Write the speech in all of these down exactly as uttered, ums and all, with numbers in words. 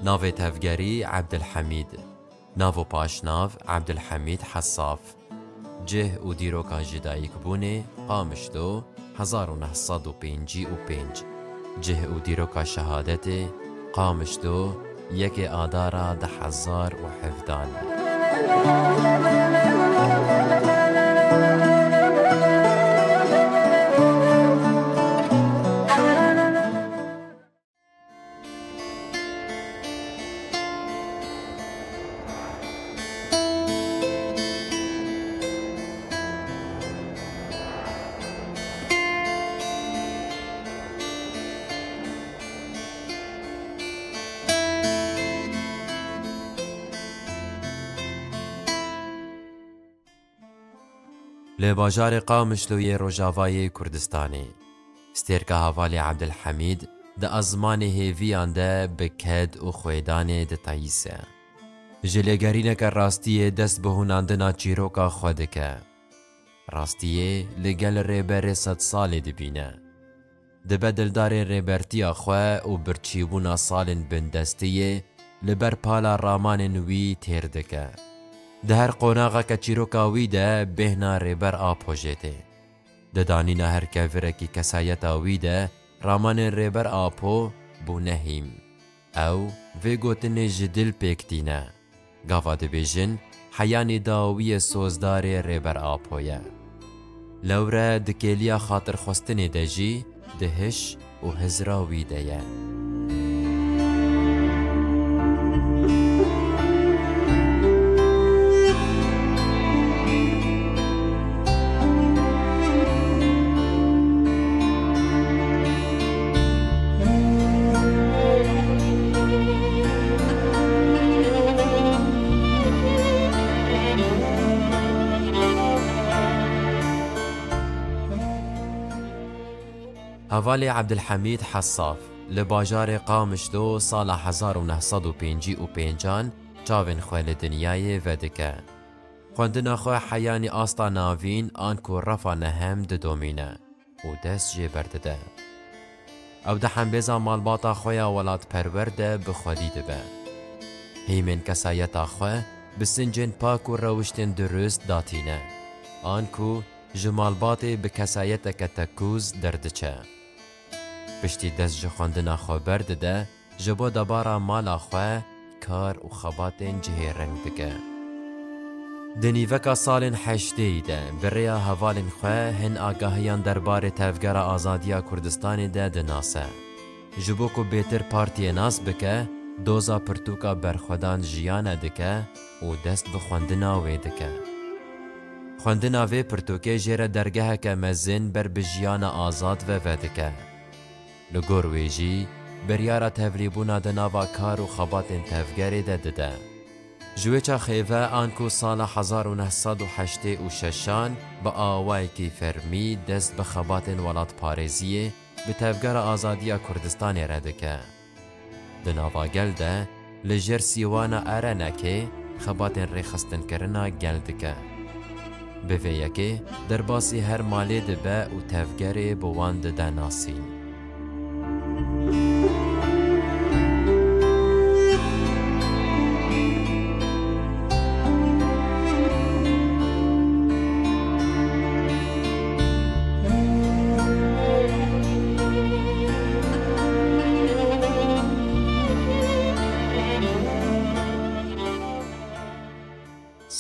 Navê tevgerî Ebdilhemîd. Nav û paşnav Ebdilhemîd Hesaf. Cih û dîroka jidayîkbûnê Qamişlo, hezar û neh sed û pêncî û pênc. Cih û dîroka şehadetê Qamişlo, yekê Adara du hezar û hevdan. Li bajarê Qamişlo yê Rojavayê Kurdistanê, stêrka hevalê Ebdilhemîd di ezmanê hêviyan de bi ked û xwêdanê diteyîse. Ji lêgerîneke rastiyê dest bi hûnandina çîroka xwe dike. Rastiyê li gel rêberê sedsalê dibîne. Dibe dildarê rêbertiya xwe û birçîbûna salên bindestiyê li ber pala ramanên wî têr dike. Di her qonaxeke çîroka wî de bêhna Rêber Apo jê tê. Di danîna her kevirekî kesayeta wî de ramanên Rêber Apo bûne hîm. Ew vê gotinê ji dil pêk tîne. Gava dibêjin, heyanî dawiyê sozdarê Rêber Apo ye. Lewre di kêliya xatirxwestinê de jî di hiş û hizra wî de ye. Hevalê Ebdilhemîd Hesaf li bajarê Qamişlo sala hezar û neh sed û pêncî û pêncan çavên xwe li dinyayê vedike. Xwendina xwe heyanî asta navîn an ku refa nehem didomîne û dest jê berdide. Ew di hembêza malbata xwe ya welatperwer de bi xwedî dibe. Hîmên kesayeta xwe bi sincên pak û rewiştên dirust datîne, an ku ji malbatê bi kesayeteke tekûz derdiçe. Piştî dest ji xwendina xwe berdide, ji bo debara mala xwe kar û xebatên cihêreng dike. Di nîveka salên heştêyî de bi rêya hevalên xwe hin agahiyan derbarê Tevgera Azadiya Kurdistanê de dinase. Ji bo ku bêtir partiyê nas bike, doza pirtûka Berxwedan Jiyane dike û dest bi xwendina wê dike. Xwendina vê pirtûkê jê re dergeheke mezin ber bi jiyana azad ve vedike. Li gor wê jî biryara tevlîbûna di nava kar û xebatên tevgerê de dide. Ji wê çaxê ve anku sala hezar û neh sed û heştê û şeşan bi awayekî fermî dest bi xebatên welatparêziyê bi Tevgera Azadiya Kurdistanê re dike. Di nava gel de li jêr sîwana Erenekê xebatên rêxistinkirina gel dike. Bi vê yekê derbasî her malê dibe û tevgerê bi wan dide nasîn.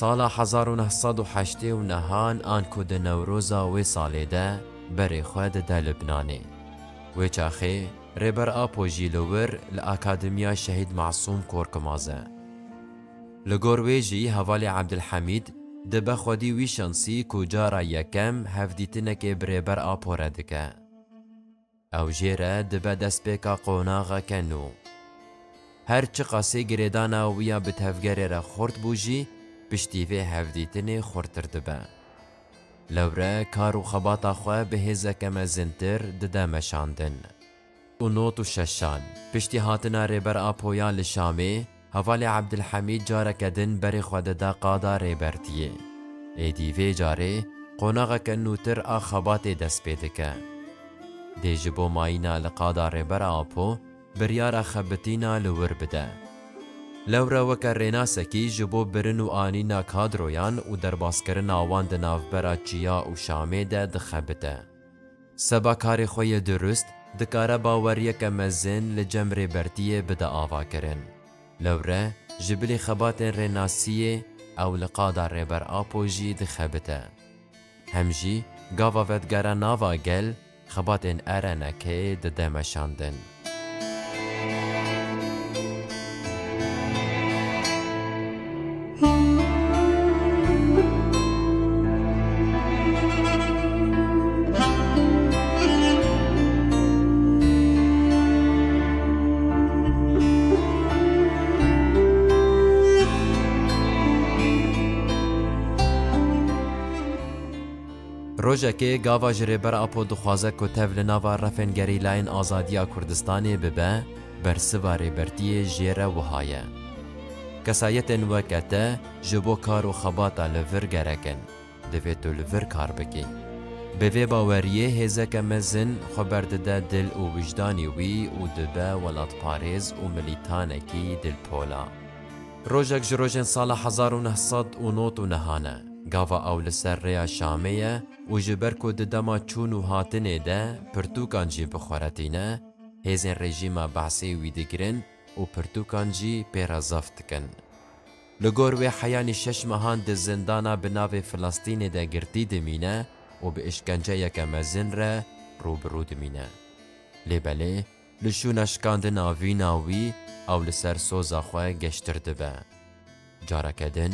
Sala hezar û neh sed û heştê û nehan anku di Newroza wê salê de berê xwe dide Libnanê. Wê çaxê Rêber Apo jî li wir li Akademiya Şehîd Masûm Korkmaz e. Li gor wê jî hevalê Ebdilhemîd dibe xwedî wî şansî ku cara yekem hevdîtinekê bi Rêber Apo re dike. Ew jê re dibe destpêka qonaxeke nû. Her çiqasê girêdana wî ya bi tevgerê re xurt bû jî, piştî vê hevdîtinê xurtir dibe. Lewre kar û xebata xwe bi hêzeke mezintir dide meşandin. Û nod û şeşan, piştî hatina Rêber Apoya li Şamê, hevalê Ebdilhemîd careke din berê xwe dide qada Rêbertiyê. Êdî vê carê qonaxeke nûtir a xebatê dest pê dike. Dê ji bo mayîna li qada Rêber Apo biryara xebitîna li wir bide. Lewre weke rênasekî ji bo birin û anîna kadroyan û derbazkirina wan di navbera Çiya û Şamê de dixebite. Seba karê xwe yê dirust dikare baweriyeke mezin li cem Rêbertiyê bide avakirin. Lewre ji bilî xebatên rênasiyê ew li qada Rêber Apo jî dixebite. Hem jî gava vedigere nava gel, xebatên R N K'ê dide meşandin. Rojekê gava ji Rêber Apo dixwaze ku tev li nava refên gerîlayên azadiya Kurdistanê bibe, bersiva Rêbertiyê jê re wiha ye: Kesayetên weke te ji bo kar û xebata li vir gerek in. Divê tu li vir kar bikî. Bi vê baweriyê hêzeke mezin xwe berdide dil û wijdanê wî û dibe welatparêz û milîtanekî dilpola. Rojek ji rojên sala hezar û neh sed û nod û nehan e, gava ew li ser rêya Şamê ye û ji ber ku di dema çûn û hatinê de pirtûkan jî bi xwe re tîne, hêzên rejîma Be'sê wî digirin û pirtûkan jî pê re zeft dikin. Li gor wê heyanî şeş mehan di zindana bi navê Filistînê de girtî dimîne û bi îşkenceyeke mezin re rû bi rû dimîne. Lê belê, li şûna şikandina vîna wî ew li ser soza xwe geştir dibe. Careke din,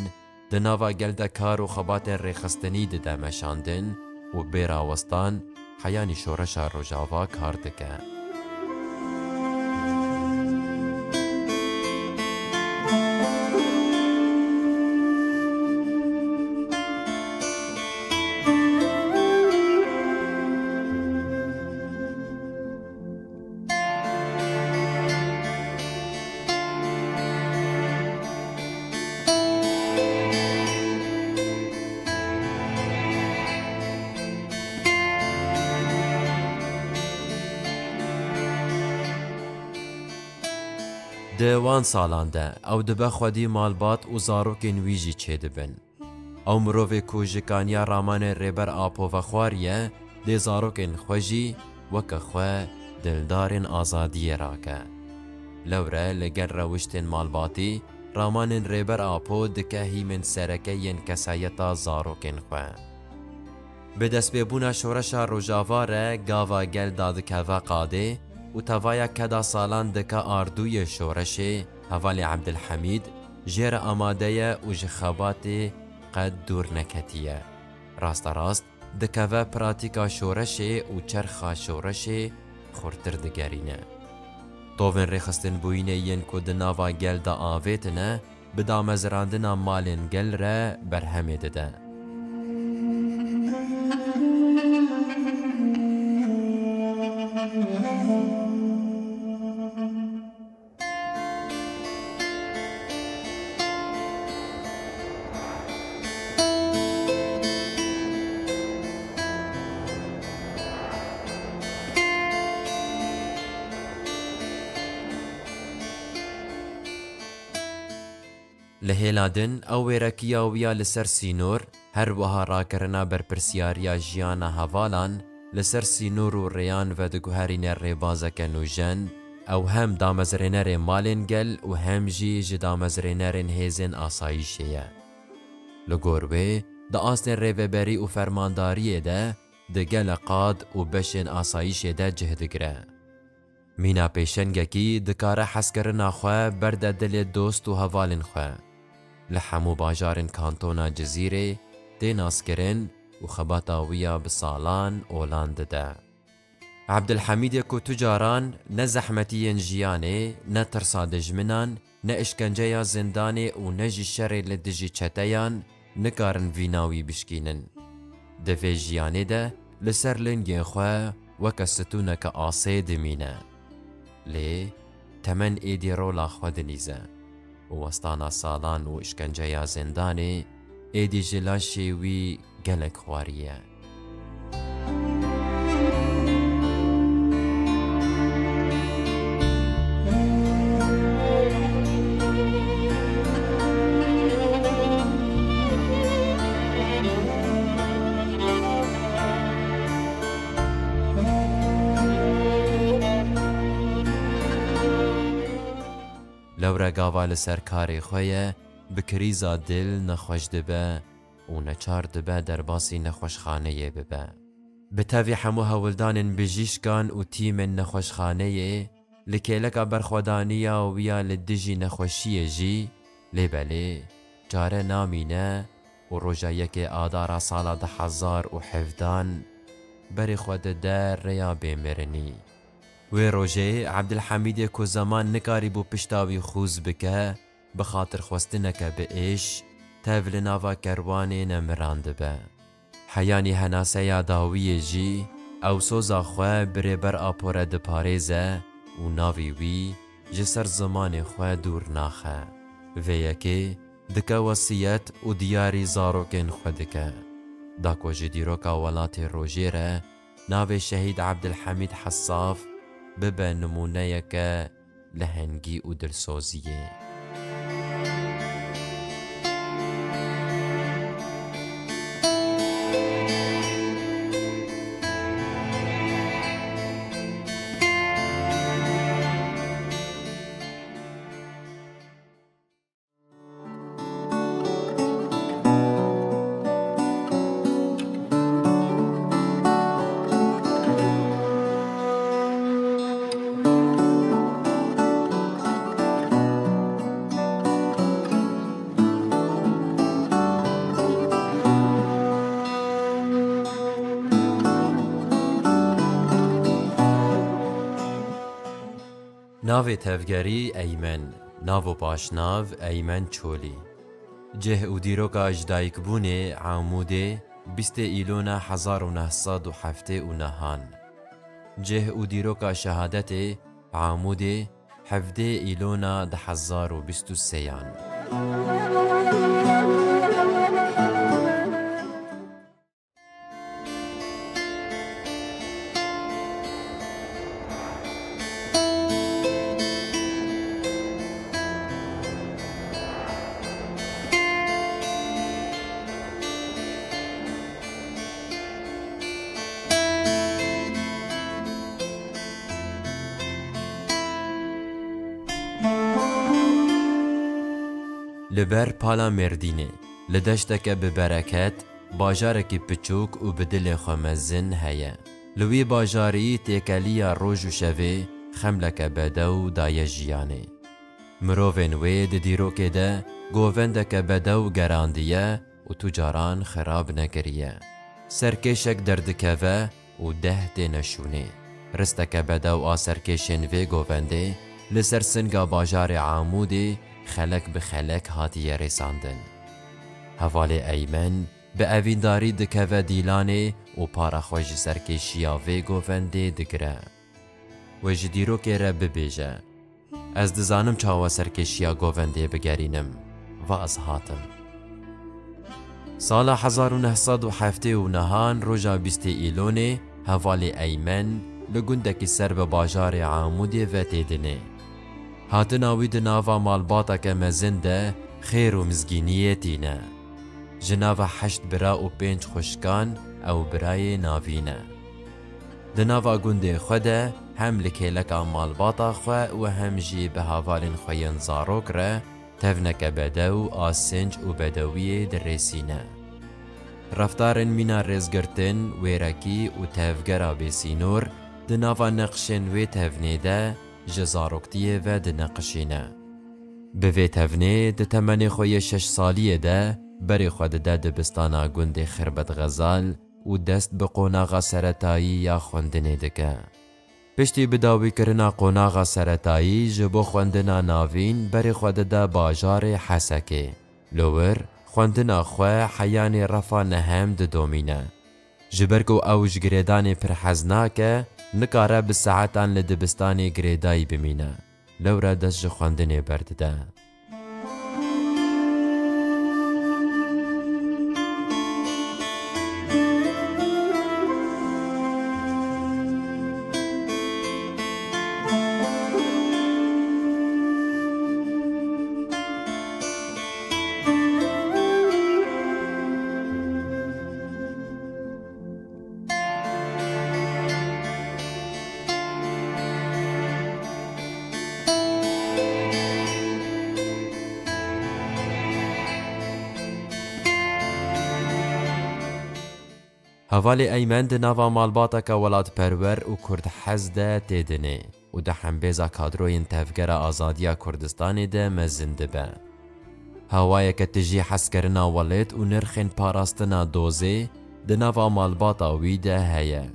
di nava gel de kar û xebatên rêxistinî dide meşandin û bê rawestan heyanî şoreşa Rojava kar dike. Di wan salan de ew dibe xwedî malbat û zarokên wî jî çêdibin. Ew mirovê ku ji kaniya ramanên Rêber Apo vexwariye, dê zarokên xwe jî weke xwe dildarên azadiyê rake. Lewre li gel rewiştên malbatî, ramanên Rêber Apo dike hîmên sereke yên kesayeta zarokên xwe. Bi destpêbûna şoreşa Rojava re gava gel dadikeve qadê û tevaya keda salan dike ardûyê şoreşê, hevalê Ebdilhemîd jê re amade ye û ji xebatê qet dûr neketiye. Rasterast dikeve pratîka şoreşê û çerxa şoreşê xurtir digerîne. Tovên rêxistinbûyînê yên ku di nava gel de avêtine, bi damezrandina malên gel re berhemê dide. Li hêla din ew wêrekiya wî ya li ser sînor, her wiha rakirina berpirsiyariya jiyana hevalan li ser sînor û rêyan vediguherîne rêbazeke nûjen, ew hem damezrênerê malên gel û hem jî ji damezrênerên hêzên asayîşê ye. Li gor wê, di astên rêveberî û fermandariyê de, di gelek qad û beşên asayîşê de cih digire. Mîna pêşengekî dikare hezkirina xwe berde dilê dost û hevalên xwe. Li hemû bajarên kantona Cizîrê tê naskirin û xebata wî ya bi salan olan dide. Ebdilhemîdê ku tu caran ne zehmetiyên jiyanê, ne tirsa dijminan, ne îşkenceya zindanê û ne jî şerê li dijî çeteyan nikarin vîna wî bişkînin. Di vê jiyanê de li ser lingên xwe weke stûneke asê dimîne. Lê temen êdî rola xwe dilîze û westana salan û îşkenceya zindanê êdî ji laşê wî gelek xwariye. Lewre gava li ser karê xwe ye, bi krîza dil nexweş dibe û neçar dibe derbasî nexweşxaneyê bibe. Bi tevî hemû hewldanên bijîşkan û tîmên nexweşxaneyê, li kêleka berxwedaniya wî ya li dijî nexweşiyê jî, lê belê çare namîne û roja yekê Adara sala du hezar û hevdan berê xwe dide rêya bêmirinî. Wê rojê Ebdilhemîdê ku zeman nikarîbû pişta wî xûz bike, bi xatirxwestineke bi êş tev li nava kerwanê nemiran dibe. Heyanî henaseya dawiyê jî ew soza xwe bi Rêber Apo re diparêze û navê wî ji ser zimanê xwe dûr naxe. Vê yekê dike wesiyet û diyarî zarokên xwe dike. Da ku ji dîroka welatê rojê re navê Şehîd Ebdilhemîd Hesaf bibe nimûneyeke lehengî û dilsoziyê. Navê tevgerî Eymen, nav û paşnav Eymen Çolî. Cih û dîroka ji dayikbûnê Amûdê, bîstê Îlona hezar û neh sed û heftê û nehan. Cih û dîroka şehadetê Amûdê, hevdê Îlona du hezar û bîst û sêyan. Li ber pala Mêrdînê, li deşteke bi bereket, bajarekî piçûk û bi dilê xwe mezin heye. Li wî bajarî têkeliya roj û şevê xemleke bedew daye jiyanê. Mirovên wê di dîrokê de govendeke bedew gerandiye û tu caran xirab nekiriye. Serkêşek derdikeve û deh têne şûnê. Risteke bedew a serkêşên vê govendê li ser singa bajarê Amûdê xelek bi xelek hatiye rêsandin. Hevalê Eymen bi evîndarî dikeve dîlanê û para xwe ji serkêşiya vê govendê digire. We ji dîrokê re bibêje, Ez dizanim çawa serkêşiya govendê bigerînim, va ez hatim. Sala hezar û neh sed û heftê û nehan roja bîstê Îlonê hevalê Eymen li gundekî ser bi bajarê Amûdê ve tê dinê. Hatina wî di nava malbateke mezin de xêr û mizgîniyê tîne. Ji nava heşt bira û pênc xwişkan ew birayê navîn e. Di nava gundê xwe de hem li kêleka malbata xwe û hem jî bi hevalên xwe yên zarok re tevneke bedew a sinc û bedewiyê dirêsîne. Reftarên mîna rêzgirtin, wêrekî û tevgera bêsînor di nava neqşên wê tevnê de ji zaroktiyê ve dineqişîne. Bi vê tevnê di temenê xwe yê şeş saliyê de berê xwe dide dibistana gundê Xirbet Xezal û dest bi qonaxa seretayî ya xwendinê dike. Piştî bidawîkirina qonaxa seretayî ji bo xwendina navîn berê xwe dide bajarê Hesekê. Li wir xwendina xwe heyanê refa nehem didomîne. Ji ber ku ew ji girêdanê pir hez nake, nikare bi saetan li dibistanê girêdayî bimîne. Lewre dest ji xwendinê berdide. Hevalê Eymen di nava malbateke welatperwer û kurdhez de tê dinê û di hembêza kadroyên Tevgera Azadiya Kurdistanê de mezin dibe. Hewayeke tijî hezkirina welêt û nirxên parastina dozê di nava malbata wî de heye.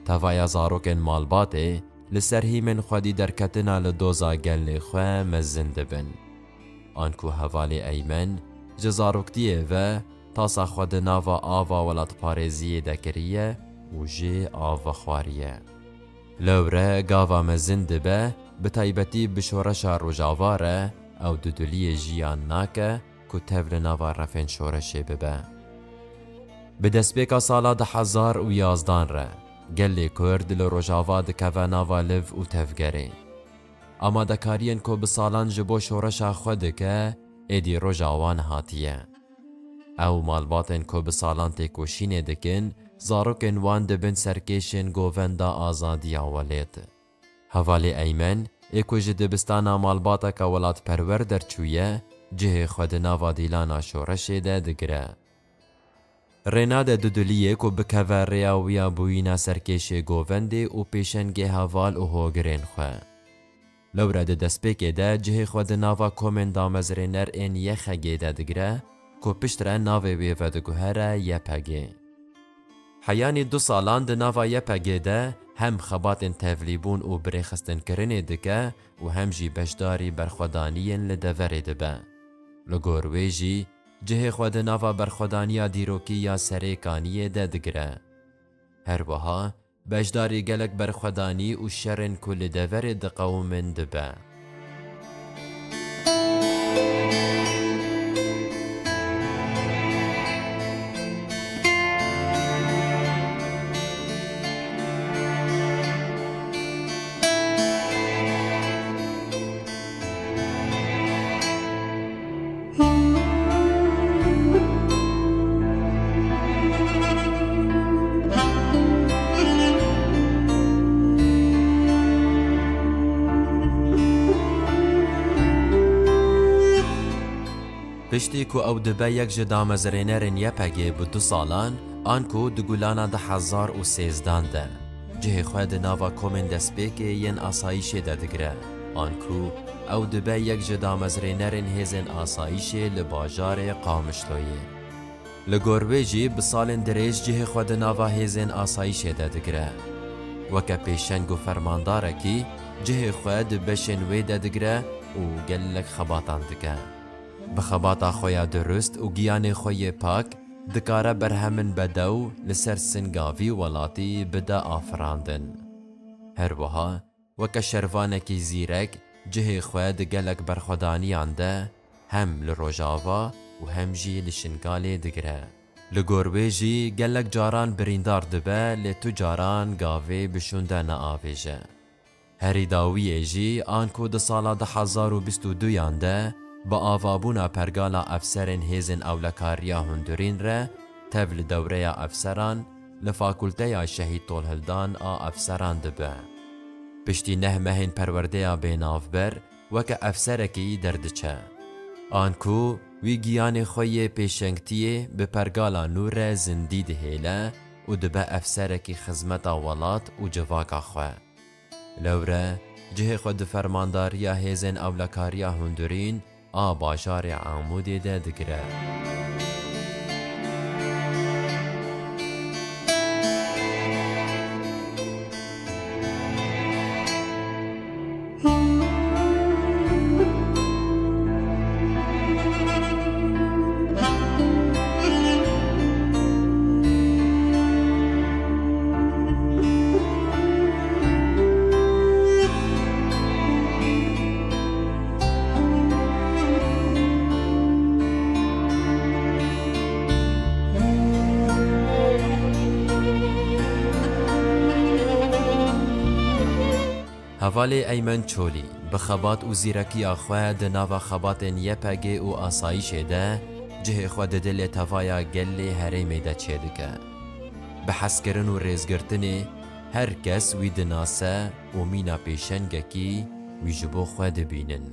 Tevaya zarokên malbatê li ser hîmên xwedî derketina li doza gelê xwe mezin dibin. Anku hevalê Eymen ji zaroktiyê ve tasa xwe di nava ava welatparêziyê de kiriye û jê av vexwariye. Lewre gava mezin dibe, bi taybetî bi şoreşa Rojava re ew dudiliyê jiyan nake ku tev li nava refên şoreşê bibe. Bi destpêka sala du hezar û yazdan re gelê Kurd li Rojava dikeve nava liv û tevgerê. Amadekariyên ku bi salan ji bo şoreşa xwe dike, êdî roja wan hatiye. Ew malbatên ku bi salan têkoşînê dikin, zarokên wan dibin serkêşên govenda azadiya welêt. Hevalê Eymen, ê ku ji dibistana malbateke welatperwer derçûye, cihê xwe di nava dîlana şoreşê de digire. Rênade dudiliyê ku bikeve rêya wî ya bûyîna serkêşê govendê û pêşengê heval û hogirên xwe. Lewre di destpêkê de cihê xwe di nava komên damezrêner ên Y X G de digire ku piştre navê wê vediguhere Y P G. Heyanî du salan di nava Y P G de hem xebatên tevlîbûn û birêxistinkirinê dike û hem jî beşdarî berxwedaniyên li deverê dibe. Li gor wê jî cihê xwe di nava berxwedaniya dîrokî ya Serê Kaniyê de digire. Her wiha beşdarî gelek berxwedanî û şerên ku li deverê diqewimin dibe. Piştî ku ew dibe yek ji damezrênerên Y P G bi du salan, anku di Gulana du hezar û sêzdan de cihê xwe di nava komên destpêkê yên asayîşê de digire, anku ew dibe yek ji damezrênerên hêzên asayîşê li bajarê Qamişloyê. Li gor wê jî bi salên dirêj cihê xwe di nava hêzên asayîşê de digire. Weke pêşeng û fermandarekî cihê xwe di beşên wê de digire û gelek xebatan dike. Bi xebata xwe ya dirust û giyanê xwe yê pak dikare berhemên bedew li ser singa vî welatî bide afirandin. Her wiha weke şervanekî zîrek cihê xwe di gelek berxwedaniyan de hem li Rojava û hem jî li Şingalê digire. Li gor wê jî gelek caran birîndar dibe, lê tu caran gavê bi şûn de naavêje. Herî dawiyê jî, anku di sala du hezar û bîst û duyan de bi avabûna pergala efserên hêzên ewlekariya hundirîn re tev li dewreya efseran li Fakulteya Şehîd Tolhildan a Efseran dibe. Piştî neh mehên perwerdeya bênavber weke efserekî derdiçe. Anku wî giyanê xwe yê pêşengtiyê bi pergala nû re zindî dihêle û dibe efserekî xizmeta welat û civaka xwe. Lewre cihê xwe di fermandariya hêzên ewlekariya hundirîn a bajarê Amûdê de digire. Hevalê Eymen Çolî bi xebat û zîrekiya xwe di nava xebatên Y P G û asayîşê de cihê xwe didilê tevaya gelê herêmê de çêdike. Bi hezkirin û rêzgirtinê her kes wî dinase û mîna pêşengekî wî ji bo xwe dibînin.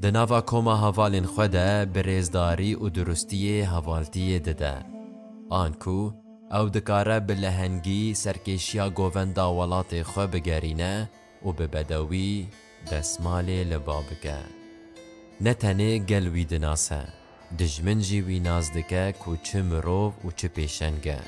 Di nava koma hevalên xwe de bi rêzdarî û durustiyê hevaltiyê dide. Anku Ew dikare bi lehengî serkêşiya govenda welatê xwe bigerîne û bi bedewî destmalê li ba bike. Ne tenê gel wî dinase, dijmin jî wî nas dike ku çi mirov û çi pêşeng e.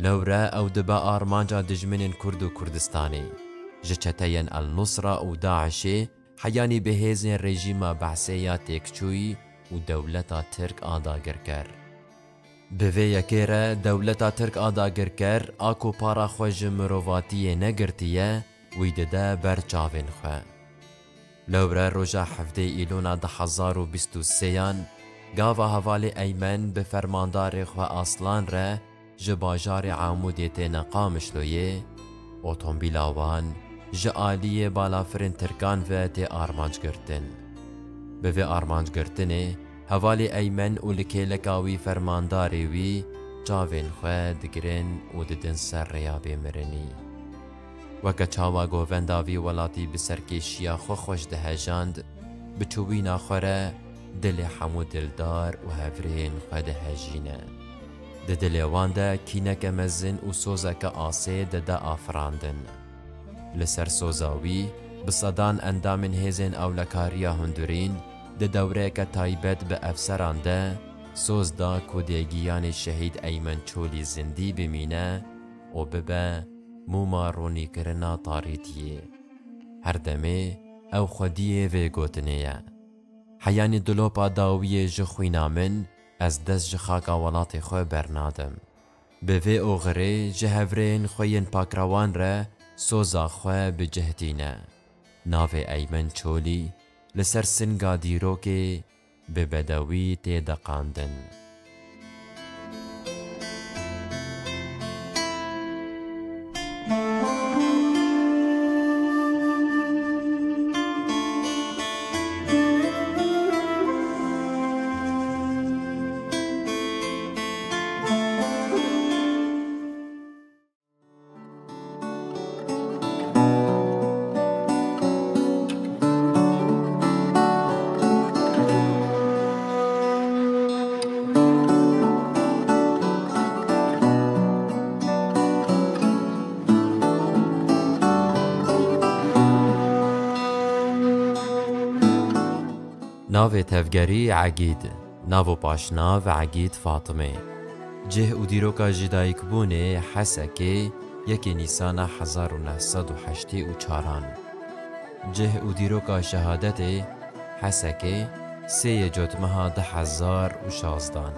Lewre ew dibe armanca dijminên Kurd û Kurdistanê. Ji çeteyên El Nusra û DAIŞê heyanî bi hêzên rejîma Behsê ya têkçûyî û dewleta Tirk a dagirker. Bi vê yekê re dewleta Tirk a dagirker a ku para xwe ji mirovatiyê negirtiye, wî dide ber çavên xwe. Lewre roja hevdê Îlona du hezar û bîst û sêyan gava hevalê Eymen bi fermandarê xwe Aslan re ji bajarê Amûdê têne Qamişloyê, otomobîla wan ji aliyê balafirên Tirkan ve tê armanc girtin. Bi vê armanc girtinê, hevalê Eymen û li kêleka wî fermandarê wî çavên xwe digirin û didin ser rêya bêmirinî. Weke çawa govenda vî welatî bi serkêşiya xwe xweş dihejand, bi çûbîna xwe re dilê hemû dildar û hevrêyên xwe dihejîne. Di dilê wan de kîneke mezin û sozeke asê dide afirandin. Li ser soza wî, bi sedan endamên hêzên ewlekariya hundirîn di dewreyeke taybet bi efseran de soz da ku dê giyanê şehîd Eymen Çolî zindî bimîne û bibe mûma ronîkirina tarîtiyê. Her demê ew xwediyê vê gotinê ye. Heyanî dilopa dawiyê ji xwîna min, ez dest ji xaka welatê xwe bernadim. Bi vê oxirê ji hevrêyên xwe yên pakrewan re soza xwe bi cih tîne. Navê Eymen Çolî li ser singa dîrokê bi bedewî tê deqandin. Navê tevgerî Egîd, nav û paşnav Egîd Fatimê. Cih û dîroka jidayikbûnê Hesekê, yekê Nîsana hezar û neh sed û heştê û çaran. Cih û dîroka şehadetê Hesekê, sê yê Cotmeha du hezar û şazdan.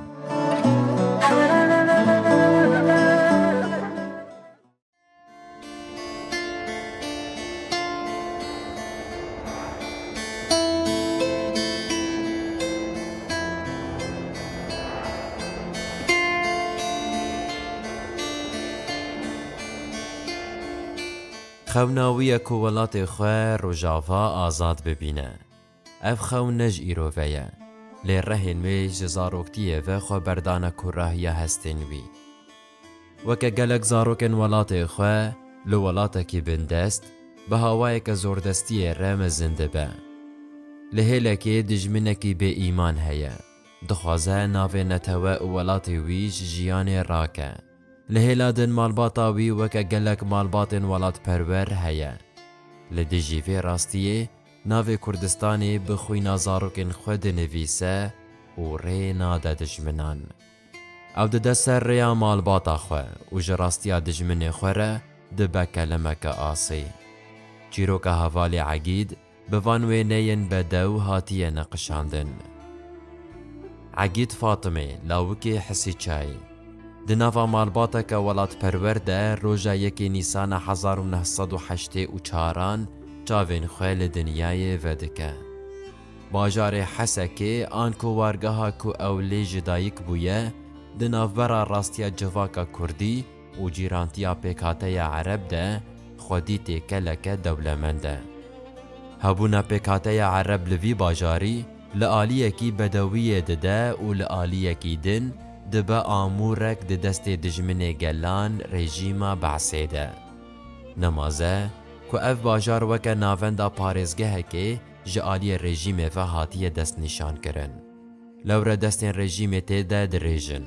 Xewna wî ye ku welatê xwe Rojava azad bibîne. Ev xewn ne ji îro ve ye, lê rehên wê ji zaroktiyê ve xwe berdane kûrahiya hestên wî. Weke gelek zarokên welatê xwe li welatekî bindest, bi hawayeke zordestiyê re mezin dibe. Li hêlekê dijminekî bêîman heye, dixwaze navê netewe û welatê wî ji jiyanê rake. Li hêla din malbata wî weke gelek malbatên welatperwer heye. Li dijî vê rastiyê navê Kurdistanê bi xwîna zarokên xwe dinivîse û rê nade dijminan. Ew dide ser rêya malbata xwe û ji rastiya dijminê xwe re dibe kelemeke asê. Çîroka hevalê Egîd bi van wêneyên bedew hatiye neqişandin. Egîd Fatimê, lawikê Hisîçayê. Di nava malbateke welatperwer de roja yekê Nîsana hezar û neh sed û heştê û çaran çavên xwe li dinyayê vedike. Bajarê Hesekê an ku wargeha ku ew lê ji dayik bûye, di navbera rastiya civaka kurdî û cîrantiya pêkhateya ereb de xwedî têkeleke dewlemend e. Hebûna pêkhateya Ereb li vî bajarî li aliyekî bedewiyê dide û li aliyekî din dibe amûrek di destê dijminê gelan rejîma Be'sê de. Nemaze ku ev bajar weke navenda parêzgehekê ji aliyê rejîmê ve hatiye destnîşankirin. Lewre destên rejîmê tê de dirêjin.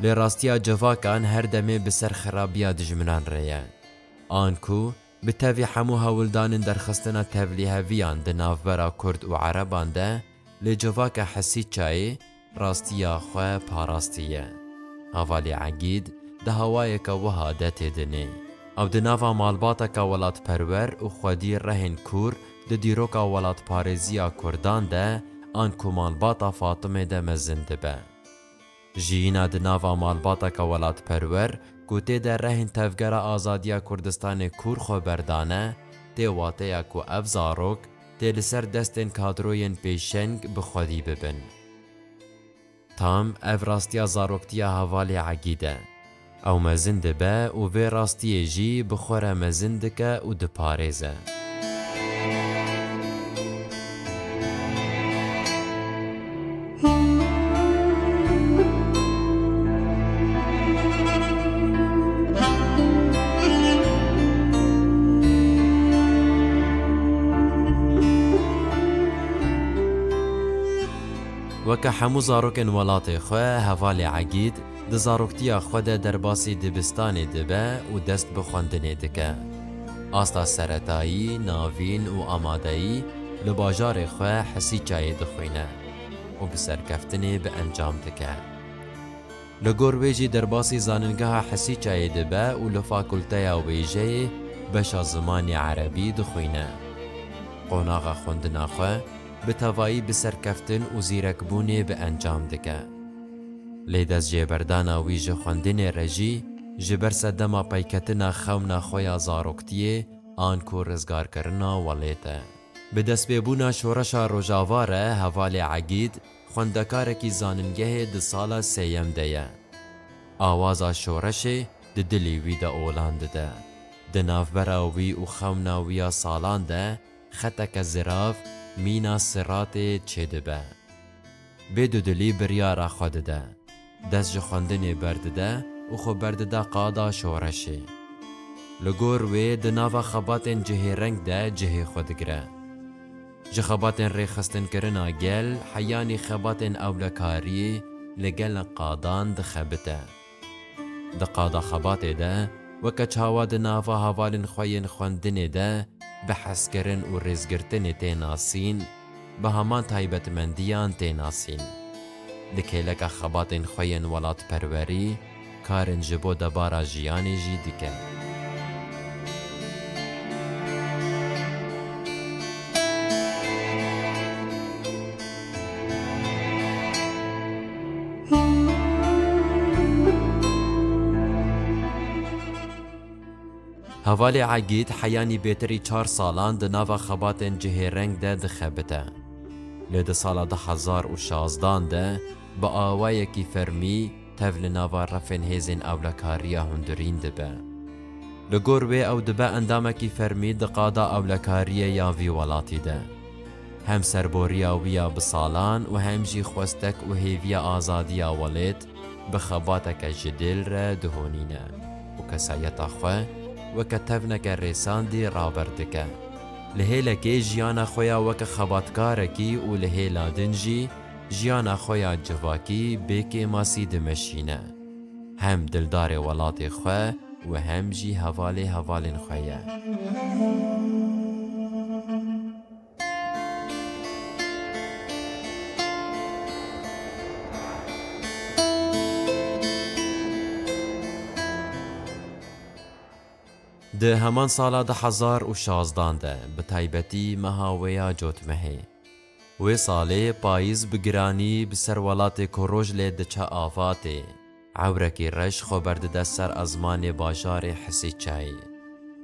Lê rastiya civakan her demê bi ser xirabiya dijminan re ye. An ku bi tevî hemû hewldanên derxistina tevlîheviyan di navbera Kurd û Ereban de, lê civaka Hesîçayê rastiya xwe parastiye. Hevalê Egîd di hawayeke wiha de têdinê. Ew di nava malbateka welatperwer û xwedî rehên kûr di dîroka welatparêziya Kurdan de an ku malbata Fatimê de mezin dibe. Jiyîna di nava malbateke welatperwer ku tê de rehên Tevgera Azadiya Kurdistanê kûr xwe berdane, tê wateya ku ev zarok tê li ser destên kadroyên pêşeng bi xwedî bibin. Tam ev rastiya zaroktiya hevalê Egîd e. Ew mezin dibe û vê rastiyê jî bi xwe re mezin dike û diparêze. Weke hemû zarokên welatê xwe, hevalê Egîd di zaroktiya xwe de derbasî dibistanê dibe û dest bi xwendinê dike. Asta seretayî, navîn û amadeyî li bajarê xwe Hesîçayê dixwîne û bi serkeftinê bi encam dike. Li gor wê jî derbasî zanîngeha Hesîçayê dibe û li fakulteya wêjeyê beşa zimanê erebî dixwîne. Qonaxa xwendina xwe bi tevayî bi serkeftin û zîrekbûnê bi encam dike. Lê destjêberdana wî ji xwendinê re jî ji ber sedema peyketina xewna xwe ya zaroktiyê an ku rizgarkirina welêt e. Bi destpêbûna şoreşa Rojava re hevalê Egîd xwendekarekî zanîngehê di sala sêyem de ye. Awaza şoreşê di dilê wî de olan dide. Di navbera wî û xewna wî ya salan de xeteke zirav mîna siratê çêdibe. Bê dudilî biryara xwe dide. Dest ji xwendinê berdide û xwe berdide qada şoreşê. Li gor wê di nava xebatên cihêreng de cihê xwe digire. Ji xebatên rêxistinkirina gel heyanî xebatên ewlekariyê li gelek qadan dixebite. Di qada xebatê de weke çawa di nava hevalên xwe yên xwendinê de bi hezkirin û rêzgirtinê tê nasîn, bi heman taybetmendiyan tê nasîn. Li kêleka xebatên xwe yên welatperwerî, karên ji bo debara jiyanê jî dike. Hevalê Egîd heyanî bêtirî çar salan di nava xebatên cihêreng de dixebite. Lê di sala du hezar û şazdan de bi awayekî fermî tev li nava refên hêzên ewlekariya hundirîn dibe. Li gor wê ew dibe endamekî fermî di qada ewlekariyê ya vî welatî de. Hem serboriya wî ya bi salan û hem jî xwestek û hêviya azadiya welêt bi xebateke ji dil re dihonîne û kesayeta xwe weke tevneke rêsandî raber dike. Li hêlekê jiyana xwe ya weke xebatkarekî û li hêla din jî jiyana xwe ya civakî bê kêmasî dimeşîne. Hem dildarê welatê xwe û hem jî hevalê hevalên xwe ye. Di heman sala du hezar û şazdan de, bi taybetî meha wê ya cotmehê, wê salê payîz bi giranî bi ser welatê ku roj lê diçe ava tê. Ewrekî reş xwe berdide ser ezmanê bajarê Hesîçayê.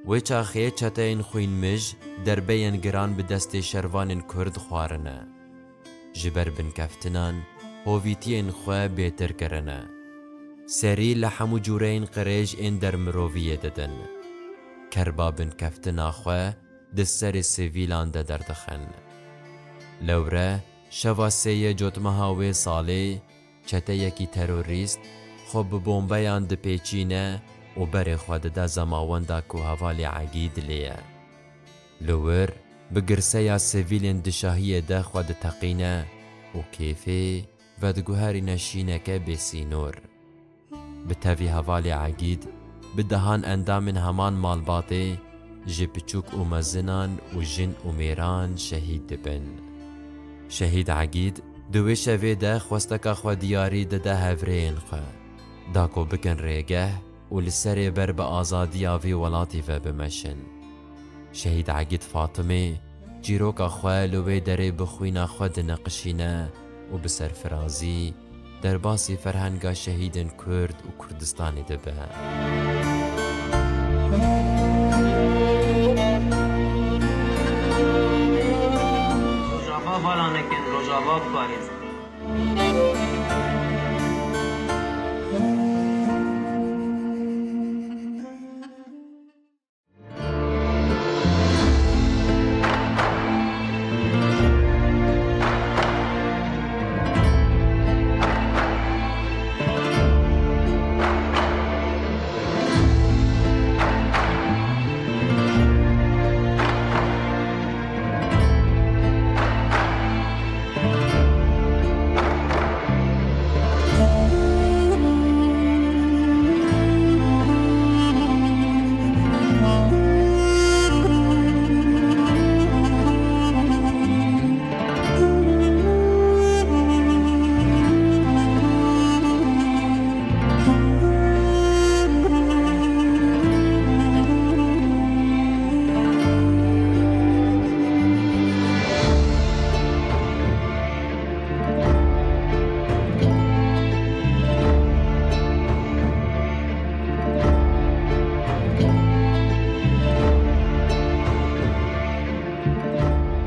Wê çaxê çeteyên xwînmij derbeyên giran bi destê şervanên Kurd xwarine. Ji ber binkeftinan hovîtiyên xwe bêtir kirine. Serî li hemû cûreyên qirêj ên dermiroviyê didin. Kerba binkeftina xwe di serê sivîlan de derdixin. Lewre şeva sêyê Cotmeha wê salê çeteyekî terorîst xwe bi bombeyan dipêçîne û berê xwe dide zemawenda ku hevalê Egîd lê ye. Li wir bi girseya sivîlên di şahiyê de xwe diteqîne û kêfê vediguherîne şîneke bêsînor. Bi tevî hevalê Egîd bi dehan endamên heman malbatê ji piçûk û mezinan û jin û mêran şehîd dibin. Şehîd Egîd di wê şevê de xwesteka xwe diyarî dide hevrêyên xwe, da ku bikin rêgeh û li serê ber bi azadiya vî welatî ve bimeşin. Şehîd Egîd Fatimê çîroka xwe li wê derê bi xwîna xwe dineqişîne û bi serfirazî derbasî ferhenga şehîdên Kurd û Kurdistanê dibe. Rojava vala nekin, Rojava parêz.